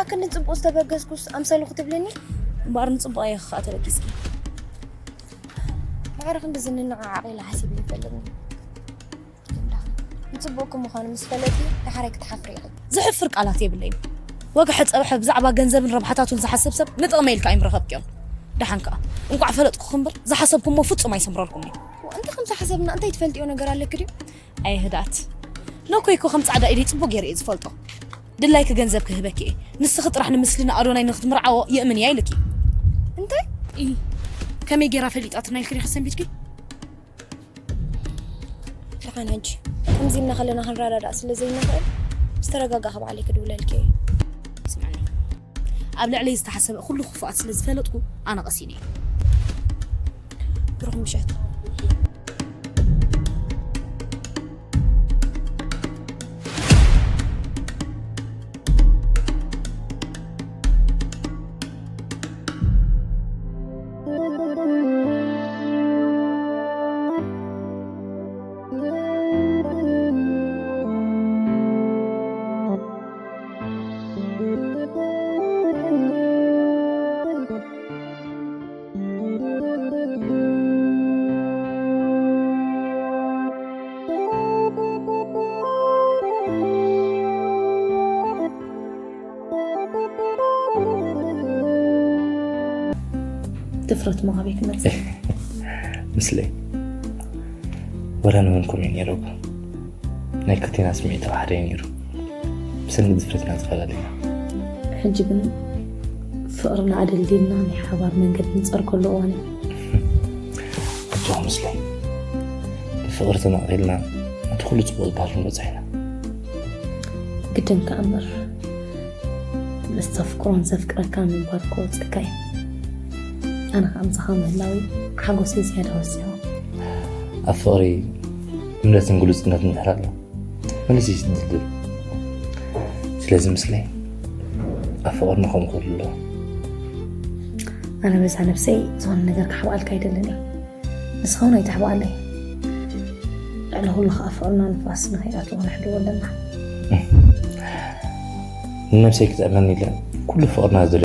ኣክንዲ ጽቡቕ ዝተበገስኩስ ኣምሰሉ ክትብልኒ? እምበኣር ንጽቡቕ ኣየ ክኸኣ ተበጊስኪ። ማዕረ ክንዲ ዝንነዓዓቕ ኢለ ሓሲበ ይፈልጥኒ። ንጽቡቕኪ ምዃኑ ምስ ፈለጥኪ፣ ደሓራይ ክትሓፍሪ ኢኺ። ዝሕፍር ቃላት የብለይን። ወግሐ ጸብሐ ብዛዕባ ገንዘብን ረብሓታቱን ዝሓስብ ሰብ ንጥቕመይ ኢልካ ኣይምረኸብክዮን። ደሓን ከኣ፣ እንቋዕ ፈለጥኩኺ እምበር፣ ዝሓሰብኩሞ ፍጹም ኣይሰምረልኩምን እዩ። እንታይ ከም ዝሓሰብና እንታይ ትፈልጥዮ ነገር ኣለኪ ድዩ? ኣየ ህድኣት። ሎኮ እኮ ከም ጻዕዳ ኢደይ ጽቡቕ ገይረ እየ ዝፈልጦ። ድላይኪ ገንዘብ ክህበኪ እየ። ንስኺ ጥራሕ ንምስሊ ንኣዶናይ ንክትምርዓዎ የእምን እያ ኢልኪ። እንታይ? ኢ፣ ከመይ ገይራ ፈሊጣትና ኢልኪ ዲኺ ሰንቢድኪ? ደሓን ሕጂ ከምዚ ኢልና ከለና ክንረዳዳእ ስለ ዘይንኽእል፣ ምስ ተረጋጋእኺ ባዕለይ ክድውለልኪ እየ። ስምዕኒ፣ ኣብ ልዕለይ ዝተሓሰበ ኩሉ ክፉኣት ስለ ዝፈለጥኩ ኣነ ቀሲነ እየ። ብሩኽ ምሸት። ድፍረት ሞ ካበይ ክመጽእ? ምስለይ። ወላ ንመን ኮን እዩ ነይሩ እኮ። ናይ ክልቴና ስምዒት ኣብ ሓደ እዩ ነይሩ። ብሰንኪ ድፍረትና ተፈላለና። ሕጂ ግን ፍቕርና ኣደልዲልና ናይ ሓባር መንገዲ ንጸርገሉ እዋን እዩ። ኣጆኹ ምስለይ። ብፍቕሪ ተመቒልና ነቲ ኩሉ ጽቡቕ ዝበሃል ክንበጽሕ ኢና። ግድን ከኣ እምበር፣ ምስ ተፍቅሮን ዘፍቅረካን ምንባር ክወጽእካ እዩ። ኣነ ከኣ ምሳኻ ምህላወይ ሓጎሰይ ዝያዳ ወሲኹ። ኣብ ፍቕሪ እምነትን ግሉጽነትን እንድሕር ኣሎ፣ መሊሱ እዩ ዝድልድል። ስለዚ ምስለይ ኣብ ፍቕርና ከምኡ ክህሉ ኣለዎ። ኣነ በዛ ነብሰይ ዝኾነ ነገር ክሓብኣልካ ኣይደልን እየ። ንስኻ እውን ኣይተሕብኣለይ። ልዕሊ ኩሉ ከኣ ፍቕርና ንፋስ ንኸይኣቱ ክንሕልዎ ኣለና። ንነብሰይ ክጥዕመኒ ኢለ ኩሉ ፍቕርና ዝደልዮ